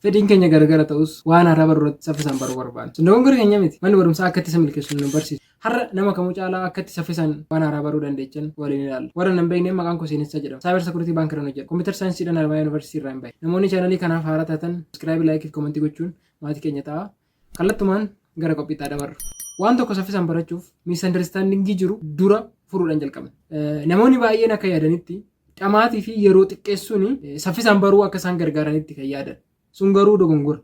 Fedhiin keenya garagara ta'us waan haaraa baruu irratti saffisaan baruu barbaanna. Sun dogongora keenya miti. Manni barumsaa akka itti isa milkeessu nu barsiisa. Har'a nama kamuu caalaa akka itti saffisaan waan haaraa baruu dandeechan waliin ilaalla. Warra nan beekne, maqaan koo Seenessaa jedhama. Cyber security baankiirra hojjedha. Computer scienceiidhaan Haramaayaa Yuunivarsiitii irraa hin bahe. Namoonni channelii kanaaf haaraa taatan subscribe, like fi comment gochuun maatii keenya ta'a. Kallattumaan gara qophiitti dabarru. Waan tokko saffisaan barachuuf misunderstandingii jiru dura furuudhaan jalqabna. Namoonni baay'een akka yaadanitti dhamaatii fi yeroo xiqqeessuun saffisaan baruu akka isaan gargaaranitti kan yaadan. Sun garuu dogongora.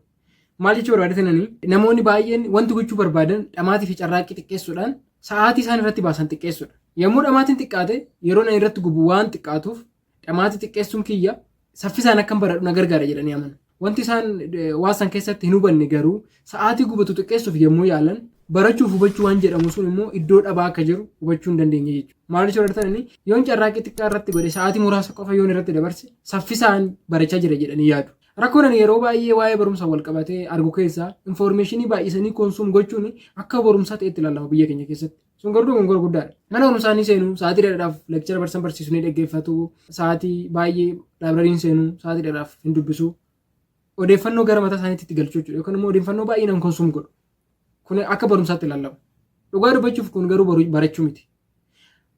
Maal jechuu barbaadetanani, namoonni baay'een wanti gochuu barbaadan dhamaatii fi carraaqqii xiqqeessuudhaan sa'aatii isaan irratti baasan xiqqeessuudha. Yommuu dhamaatiin xiqqaate, yeroo inni irratti gubu waan xiqqaatuuf, dhamaatii xiqqeessuun kiyya saffisaan akkan baradhu na gargaara jedhanii amanu. Wanti isaan waan san keessatti hin hubanne garuu sa'aatii gubatu xiqqeessuuf yommuu yaalan, barachuuf hubachuu waan jedhamu sun immoo iddoo dhabaa akka jiru hubachuu hin dandeenye jechuudha. Maal jechuu barbaadani, yoon carraaqqii xiqqaa irratti godhe, sa'aatii muraasa qofa yoon irratti dabarse, saffisaan barachaa jira jedhanii yaadu. Rakkoon ani yeroo baay'ee waa'ee barumsa wal qabatee argu keessaa informationii baay'isanii consume gochuun akka barumsaa ta'etti ilaalama biyya keenya keessatti. Sun garuu dogongora guddaadha. Mana barumsaa ni seenu, sa'aatii dheeraadhaaf lecture barsiisan barsiisu ni dhaggeeffatu, sa'aatii baay'ee libraryn seenu, sa'aatii dheeraaf hin dubbisu. Odeeffannoo gara mataa isaaniitti itti galchuu jechuudha. Yookaan immoo odeeffannoo baay'ee nan consume godhu. Kun akka barumsaatti ilaalama. Dhugaa dubbachuuf kun garuu barachuu miti.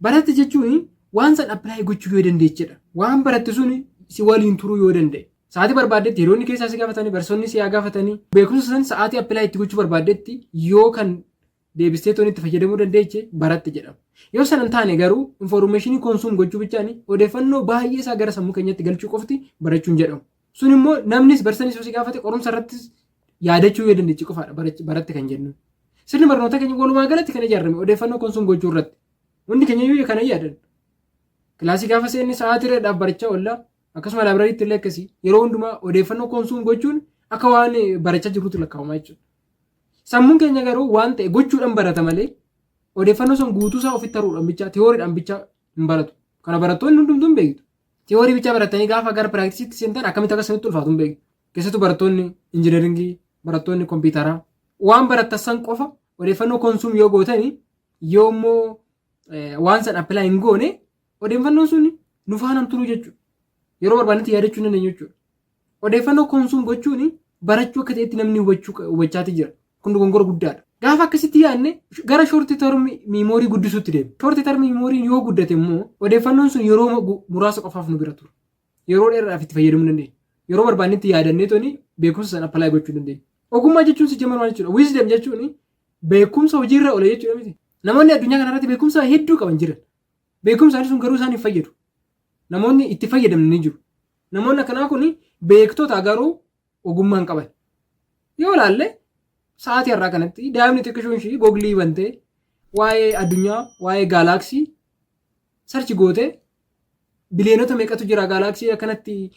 Baratte jechuun waan san apply gochuu yoo dandeechedha. Waan baratte sun si waliin turuu yoo danda'e. Sa'aatii barbaaddetti yeroo inni keessaa si gaafatanii, barsiisonni si haa gaafatanii, beekumsa san sa'aatii apply itti gochuu barbaaddetti yoo kan deebistee toon itti fayyadamuu dandeeche, baratte jedhama. Yoo sana hin taane garuu informationii consume gochuu bichaan, odeeffannoo baay'ee isaa gara sammuu keenyatti galchuu qofti barachuun jedhamu. Sun immoo namnis barsiisanis yoo si gaafate, qorumsa irrattis yaadachuu yoo dandeeche qofaadha baratte kan jennu. Sirni barnoota keenya walumaa galatti kan ijaarame odeeffannoo consume gochuu irratti. Hundi keenya iyyuu kana yaadan. Kilaasii gaafa seenne sa'aatii dheeraadhaaf barachaa oolla. Akkasuma libraryitti illee akkasii yeroo hundumaa odeeffannoo consume gochuun akka waan barachaa jirrutti lakkaa'ama jechuudha. Sammuun keenya garuu waan ta'e gochuudhaan barata malee odeeffannoo sun guutuusaa ofitti haruudhaan bichaa, theorydhaan bichaa hin baratu. Kana barattoonni hundumtuu hin beektu. Theory bichaa baratanii gaafa gara practiceitti seentan akkamitti akka isinitti ulfaatu hin beektu. Keessattuu barattoonni engineeringii, barattoonni kompiitaraa waan barattan san qofa odeeffannoo consume yoo gootanii, yoo immoo waan san apply hin goone, odeeffannoon sun nu faana turuu jechuudha. Yeroo barbaadnetti yaadachuu hin dandeenyu jechuudha. Odeeffannoo consume gochuun barachuu akka ta'etti namni hubachaati jira. Kun dogongora guddaadha. Gaafa akkasitti yaadne gara short term memory guddisuutti deema. Short term memoryn yoo guddate immoo odeeffannoon sun yeroo muraasa qofaaf nu bira tura. Yeroo dheeraadhaaf itti fayyadamuu dandeenya. Yeroo barbaadnetti yaadannee toni beekumsa sana apply gochuu dandeenya. Ogummaa jechuun si jaman maal jechuudha? Wisdom jechuun beekumsa hojiirra oole jechuudha miti. Namoonni addunyaa kanarratti beekumsa hedduu qaban jiran. Beekumsa isaanii sun garuu isaan hin fayyadu. Namoonni itti fayyadamne ni jiru. Namoonni akkanaa kun beektota garuu ogummaa hin qaban. Yoo ilaalle, sa'aatii har'aa kanatti daa'imni xiqqishuun ishii Google bantee waa'ee addunyaa, waa'ee galaxy search gootee, biliyoonota meeqatu jira, galaxy akkanatti,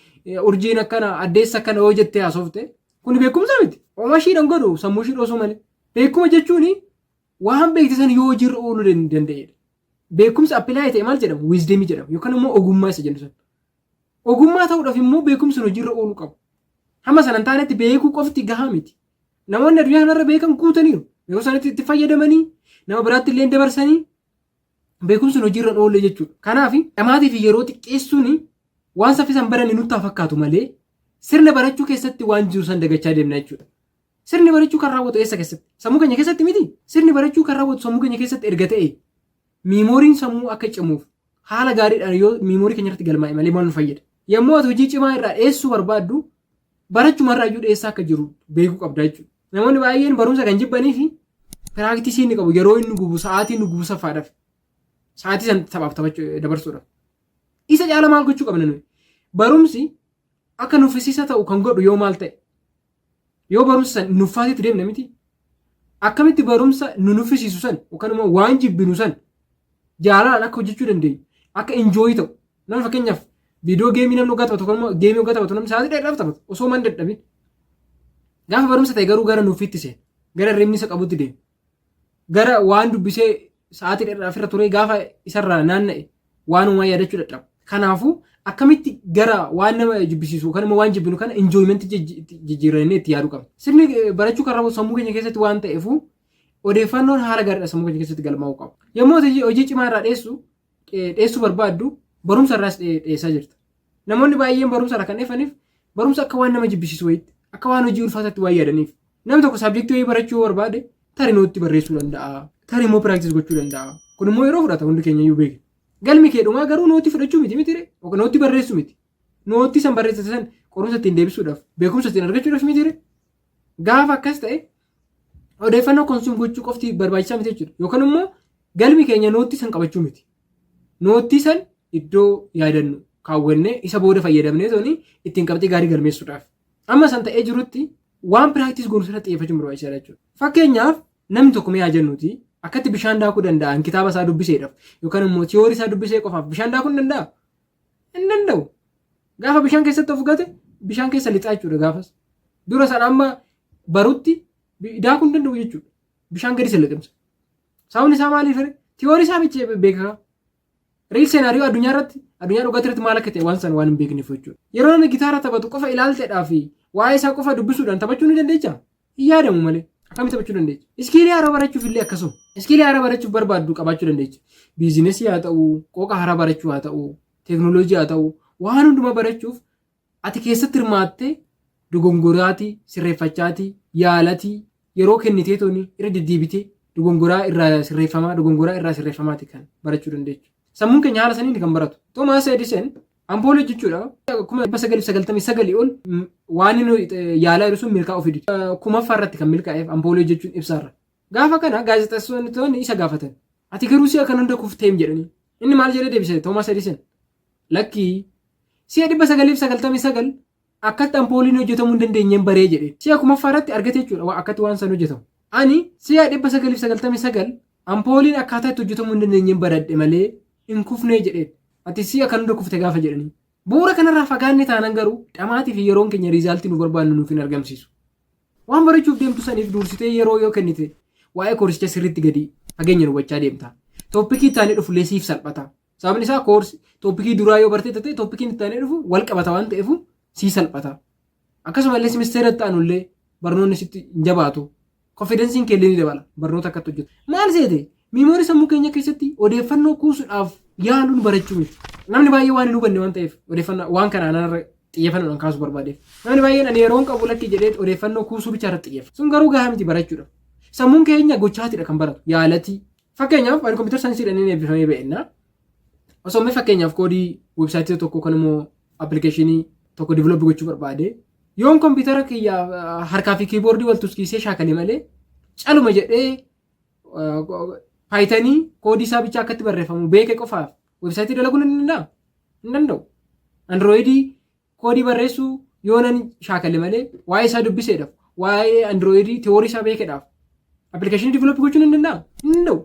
urjiin akkana, addeessa akkana yoo jettee haasofte, kun beekumsa miti. Ooma ishiidhaan godhu sammuu ishii dhoosuu malee. Beekuma jechuun waan beekte san yoo hojiirra ooluu danda'edha. Beekumsa apply ta'e maal jedhamu? Wisdomii jedhama yookaan immoo ogummaa isa jennu sana. Ogummaa ta'uudhaaf immoo beekumsi hojiirra ooluu qabu. Hamma sana hin taanetti beekuu qofti gahaa miti. Namoonni addunyaa kanarra beekan guutaniiru. Yeroo sanatti itti fayyadamanii nama biraatti illee dabarsanii beekumsi hojiirra oolle jechuudha. Kanaaf dhamaatii fi yeroo xiqqeessuun waan saffisan baranne nutti haa fakkaatu malee, sirna barachuu keessatti waan jiru san dagachaa deemna jechuudha. Sirni barachuu kan raawwatu eessa keessatti? Sammuu keenya keessatti miti. Sirni barachuu kan raawwatu sammuu keenya keessatti erga ta'e, memoryn sammuu akka cimuuf haala gaariidhaan yoo memory keenya irratti galmaa'e malee maal nu fayyada? Yommuu ati hojii cimaa irraa dheessuu barbaaddu, barachuma irraa iyyuu dheessaa akka jiru beekuu qabda jechuudha. Namoonni baay'een barumsa kan jibbanii fi practice inni qabu, yeroo inni gubu, sa'aatii inni gubu saffaadhaaf. Sa'aatii san taphaaf taphachuu dabarsuudhaaf. Isa caala maal gochuu qabna nuyi? Barumsi akka nuffisiisa ta'u kan godhu yoo maal ta'e? Yoo barumsa san nuffaatiitti deemna miti. Akkamitti barumsa nu nuffisiisu san yookaan immoo waan jibbinu san jaalalaan akka hojjechuu dandeenyu, akka enjoy ta'u? Nama fakkeenyaaf video game namni waggaa taphatu yookaan immoo game waggaa taphatu, namni sa'aatii dheeraaf taphatu osoo man dadhabin. Gaafa barumsa ta'e garuu gara nuffiitti seena. Gara hirribni isa qabutti deema. Gara waan dubbisee sa'aatii dheeraaf irra ture gaafa isarraa naanna'e waan uumaa yaadachuu dadhaba. Kanaafuu akkamitti gara waan nama jibbisiisu yookaan immoo waan jibbinu kana enjoymentii jijjiirannee itti yaaduu qabna. Sirni barachuu kan raawwatu sammuu keenya keessatti waan ta'eefu, odeeffannoon haala gaariidhaan sammuu keenya keessatti galmaa'uu qaba. Yommuu ati hojii cimaa irraa dheessuu barbaaddu, barumsa irraas dheessaa jirta. Namoonni baay'een barumsa irraa kan dheeffaniif barumsa akka waan nama jibbisiisu wayiitti, Akka waan hojii ulfaataatti waan yaadaniif. Namni tokko subjectii wayii barachuu yoo barbaade, tarii note barreessuu danda'a. Tarii immoo practice gochuu danda'a. Kun immoo yeroo fudhata, hundi keenya iyyuu beekna. Galmi kee dhumaa garuu note fudhachuu miti, miti ree? Note barreessuu miti. Note san barreessite san qorumsa ittiin deebisuudhaaf, beekumsa ittiin argachuudhaaf miti ree? Gaafa akkas ta'e, odeeffannoo consume gochuu qofti barbaachisaa miti jechuudha. Yookaan immoo galmi keenya note san qabachuu miti. Note san iddoo yaadannu kaawwannee isa booda fayyadamnee tooni ittiin qabxii gaarii galmeessuudhaaf. Amma san ta'ee jirutti waan practice goonu irratti xiyyeeffachuun barbaachisaadha jechuudha. Fakkeenyaaf, namni tokko mee haa jennuuti, akkatti bishaan daakuu danda'an kitaaba isaa dubbiseedhaaf yookaan immoo theory isaa dubbisee qofaaf bishaan daakuu hin danda'a? Hin danda'u. Gaafa bishaan keessatti of gate, bishaan keessa lixaa jechuudha gaafas. Dura sana amma barutti daakuu hin danda'u jechuudha. Bishaan gadi isa liqimsa. Sababni isaa maaliif ree? Theory isaa bichee beekaa. Real scenario addunyaa irratti, addunyaa dhugaatii irratti maal akka ta'e waan sana waan hin beekneef jechuudha. Yeroo namni gitaara taphatu qofa ilaalteedhaa fi waa'ee isaa qofa dubbisuudhaan taphachuu ni dandeechaa? Hin yaadamu malee. Akkamitti taphachuu dandeecha? Skillii haaraa barachuuf illee akkasuma. Skillii haaraa barachuuf barbaaddu qabaachuu dandeecha. Businessii haa ta'u, qooqa haaraa barachuu haa ta'u, teeknooloojii haa ta'u, waan hundumaa barachuuf ati keessatti hirmaattee, dogongoraatii, sirreeffachaatii, yaalatii, yeroo kennitee tooni irra deddeebitee dogongoraa irraa sirreeffamaa, dogongoraa irraa sirreeffamaati kan barachuu dandeechu. Sammuun keenya haala saniin kan baratu. Thomas Edison ampoolii hojjechuudha 1999 ol waan inni yaalaa jiru sun milkaa'uu fidu. Kumaffaa irratti kan milkaa'eef ampoolii hojjechuun ibsaarra. Gaafa kana gaazexeessitoonni isa gaafatan. "Ati garuu si'a kan hunda kufteem" jedhanii. Inni maal jedhee deebise Thomas Edison? "Lakkii, si'a 999 akkatti ampooliin hojjetamuu hin dandeenyeen baree" jedhe. Si'a kumaffaa irratti argate jechuudha akkatti waan san hojjetamu. "Ani si'a 999 ampooliin akkaataa itti hojjetamuu hin dandeenyeen baradhe malee hin kufnee" jedheen. "Ati si'a kan hunda kufte" gaafa jedhanii. Bu'uura kanarraa fagaanne taanan garuu dhamaatii fi yeroon keenya resultii nu barbaannu nuuf hin argamsiisu. Waan barachuuf deemtu saniif dursitee yeroo yoo kennite, waa'ee courseicha sirriitti gadi fageenya hubachaa deemta. Topicii itti aanee dhufullee siif salphata. Sababni isaa course topicii duraa yoo bartee ta'e, topiciin itti aanee dhufu wal qabata waan ta'eef sii salphata. Akkasumallee semestera itti aanullee barnoonni sitti hin jabaatu. Confidenceiin kee illee ni dabala barnoota akkatti hojjetu. Maal seete? Memory sammuu keenya keessatti odeeffannoo kuusuudhaaf yaaluun barachuu miti. Namni baay'ee waan hin hubanne waan ta'eef odeeffannoo waan kana anarra xiyyeeffannoodhaan kaasuu barbaadeef. Namni baay'een "ani yeroon qabu, lakki" jedhee odeeffannoo kuusuu bicha irratti xiyyeeffata. Sun garuu gahaa miti barachuudhaaf. Sammuun keenya gochaatidha kan baratu. Yaalatii. Fakkeenyaaf, ani computer scienceiidhaan inni eebbifamee ba'enna. Osoo mee fakkeenyaaf codeii websiteii tokko kan immoo applicationii tokko develop gochuu barbaade, yoon kompiitara kiyya harkaa fi keyboardii wal tuskiisee shaakale malee, caluma jedhee Pythonii codeii isaa bicha akkatti barreeffamu beeke qofaaf websiteii dalaguu ni danda'a? Hin danda'u. Androidii codeii barreessuu yoo nan shaakale malee, waa'ee isaa dubbiseedhaaf, waa'ee Androidii theory isaa beekedhaaf applicationii develop gochuu ni danda'a? Hin danda'u.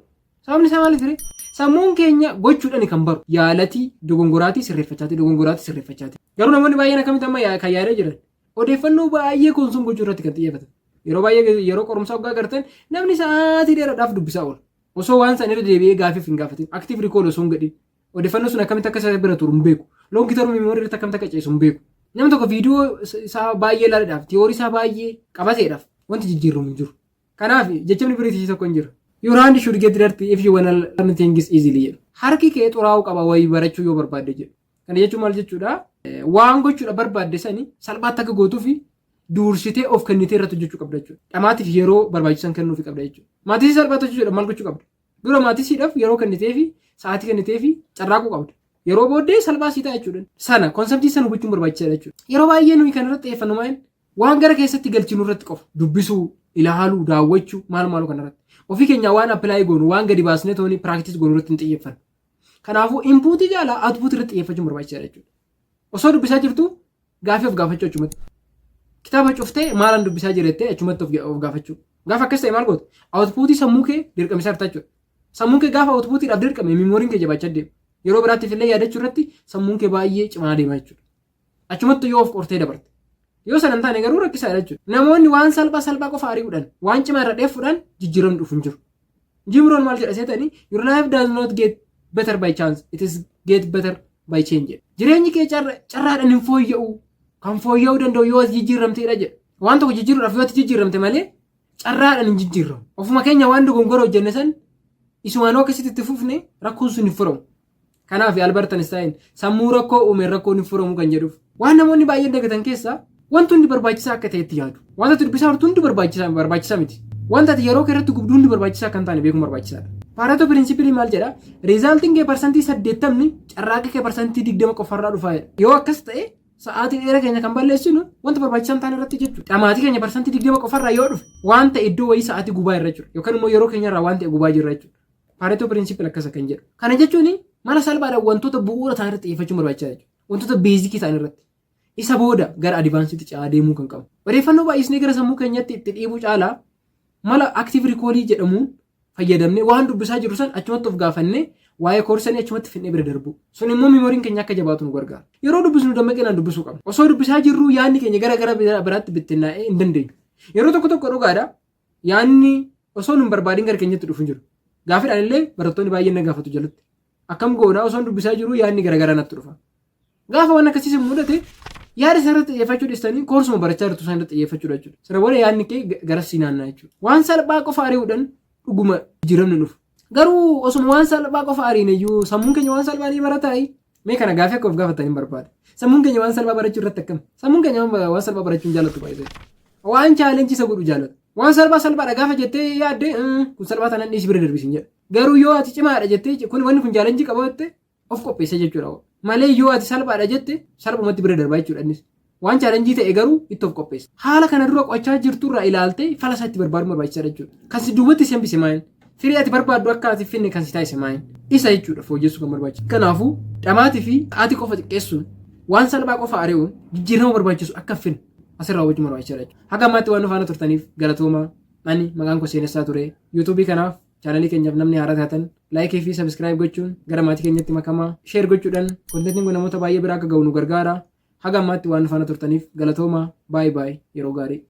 Sababni isaa maali ture? Sammuun keenya gochuudhaan kan baru. Yaalatii, dogongoraatii sirreeffachaati, dogongoraatii sirreeffachaati. Garuu namoonni baay'een akkamitti amma kan yaadaa jiran odeeffannoo baay'ee consume gochuu irratti kan xiyyeeffatan. Yeroo baay'ee yeroo qorumsaa waggaa agartan, namni sa'aatii dheeraadhaaf dubbisaa oola. Osoo waan san irra deebi'ee gaafiif hin gaafatin, active recall osoo hin godhin, odeeffannoo sun akkamitti akka isa bira turu hin beeku. Long term memory irratti akkamitti akka ceesu hin beeku. Namni tokko viidiyoo isaa baay'ee ilaaleedhaaf, theory isaa baay'ee qabateedhaaf wanti jijjiiramu hin jiru. Kanaaf jechamni Biriitishii tokko hin jiru. "Your hand should get dirty if you wanna learn things easily" jedhu. Harki kee xuraa'uu qaba wayii barachuu yoo barbaadde jedhu. Kana jechuun maal jechuudha? Waan gochuudha barbaadde sani salphaatti akka gootuufi dursitee of kennitee irratti hojjechuu qabda jechuudha. Dhamaatiif yeroo barbaachisan kennuufi qabda jechuudha. Mathsii salphaatti hojjechuudha maal gochuu qabda? Dura mathsiidhaaf yeroo kennitee fi sa'aatii kennitee fi carraaquu qabda. Yeroo booddee salphaa sii ta'a jechuudha. Sana conceptii sana hubachuun barbaachisaadha jechuudha. Yeroo baay'ee nuyi kan irratti xiyyeeffannu maal? Waan gara keessatti galchinu irratti qofa. Dubbisuu, ilaaluu, daawwachuu, maal maaluu kana irratti. Ofii keenya waan apply goonu, waan gadi baasnee tooni practice goonu irratti hin xiyyeeffannu. Kanaafuu inputii caalaa outputii irratti xiyyeeffachuun barbaachisaadha jechuudha. Osoo dubbisaa jirtu gaafii of gaafachuu achumatti. Kitaaba cuftee maalan dubbisaa jirettee achumatti of gaafachuu. Gaafa akkas ta'e maal goota? Outputii sammuu kee dirqamsaa jirta jechuudha. Sammuun kee gaafa outputiidhaaf dirqame, memoryn kee jabaachaa deema. Yeroo biraattiif illee yaadachuu irratti sammuun kee baay'ee cimaa deema jechuudha. Achumatti yoo of qortee dabarte. Yoo sana hin taane garuu rakkisaadha jechuudha. Namoonni waan salphaa salphaa qofa ari'uudhaan, waan cimaa irra dheeffuudhaan jijjiiramni dhufu hin jiru. Jim Rohn maal jedha seetanii? "Your life does not get better by chance, it is get better by change" jedha. Jireenyi kee carraadhaan hin fooyya'u. Kan fooyya'uu danda'u yoo ati jijjiiramteedha jedha. Waan tokko jijjiiruudhaaf yoo ati jijjiiramte malee carraadhaan hin jijjiiramu. Ofuma keenya waan dogongora hojjenne san isumaanuu akkasitti itti fufne, rakkoon sun hin furamu. Kanaaf Albert Einstein "sammuu rakkoo uume rakkoon hin furamu" kan jedhuuf. Waan namoonni baay'een dagatan keessaa Wanti hundi barbaachisaa akka ta'etti yaadu. Wanta ati dubbisaa jirtu hundi barbaachisaa miti. Wanta ati yeroo kee irratti gubdu hundi barbaachisaa akka hin taane beekuun barbaachisaadha. Pareto principle maal jedha? Resultiin kee 80% carraaqqii kee 20% qofarraa dhufaa jedha. Yoo akkas ta'e, sa'aatii dheeraa keenya kan balleessinu wanta barbaachisaa hin taane irratti jechuudha. Dhamaatii keenya 20% qofarraa yoo dhufe, waan ta'e iddoo wayii sa'aatii gubaa irra jechuudha. Yookaan immoo yeroo keenya irraa waan ta'e gubaa jirra jechuudha. Pareto principle akkas kan jedhu. Kana jechuun mala salphaadhaan wantoota bu'uura ta'an irratti xiyyeeffachuun barbaachisaa jechuudha. Wantoota basic ta'an irratti. Isa booda gara advanceditti ce'aa deemuu kan qabu. Odeeffannoo baay'isnee gara sammuu keenyatti itti dhiibuu caalaa mala active recall jedhamuun fayyadamnee waan dubbisaa jirru san achumatti of gaafannee waa'ee koorsanii achumatti finnee bira darbu. Sun immoo memoryn keenya akka jabaatu nu gargaara. Yeroo dubbisnu dammaqinaan dubbisuu qabna. Osoo dubbisaa jirru yaadni keenya gara gara biraatti bittinnaa'ee hin dandeenyu. Yeroo tokko tokko dhugaadha, yaadni osoo nu hin barbaadin gara keenyatti dhufu hin jiru. Gaafiidhaan illee barattoonni baay'een na gaafatu jalatti. Akkam goonaa, osoo dubbisaa jiru yaadni gara gara natti dhufa? Gaafa waan akkasii mudate, yaada isa irratti xiyyeeffachuu dhiistanii koorsuma barachaa jirtu sana irratti xiyyeeffachuudha jechuudha. Sana booda yaadni kee gara si naanna'a jechuudha. Waan salphaa qofa ari'uudhaan dhuguma jijjiiramni dhufu. Garuu osuma waan salphaa qofa ariine iyyuu sammuun keenya waan salphaa ni barataa? Mee kana gaafii akka of gaafatan hin barbaada. Sammuun keenya waan salphaa barachuu irratti akkam? Sammuun keenya waan salphaa barachuu hin jaallatu baay'ee. Waan challenge isa godhu jaallata. Waan salphaa salphaadha gaafa jettee yaadde, kun salphaa taanaan dhiisi, bira darbisiin jedha. Garuu yoo ati cimaadha jettee, kun wanni kun challenge qaba jette, of qopheessa jechuudha. Malee yoo ati salphaadha jette, salphumatti bira darbaa jechuudha innis. Waan challenge ta'e garuu itti of qopheessa. Haala kana dura qo'achaa jirturraa ilaaltee fala isaa itti barbaadu barbaachisaadha jechuudha. Kan si duubatti si hambise maal? Firii ati barbaaddu akka ati finne kan si taasise maal? Isa jechuudha fooyyessuu kan barbaachisu. Kanaafuu dhamaatii fi ati qofa xiqqeessuun, waan salphaa qofa ari'uun jijjiirama barbaachisu akka finne asirraa hubachuu barbaachisaadha jechuudha. Haga ammaatti waan nu faana turtaniif galatoomaa. Ani maqaan koo Seenessaa ture. YouTubeii kanaaf, channelii keenyaaf namni haaraa taatan like fi subscribe gochuun gara maatii keenyatti makamaa, share gochuudhaan contentiin kun namoota baay'ee biraa akka ga'u nu gargaara. Haga ammaatti waan nu faana turtaniif galatoomaa. Baay'ee baay'ee yeroo gaarii.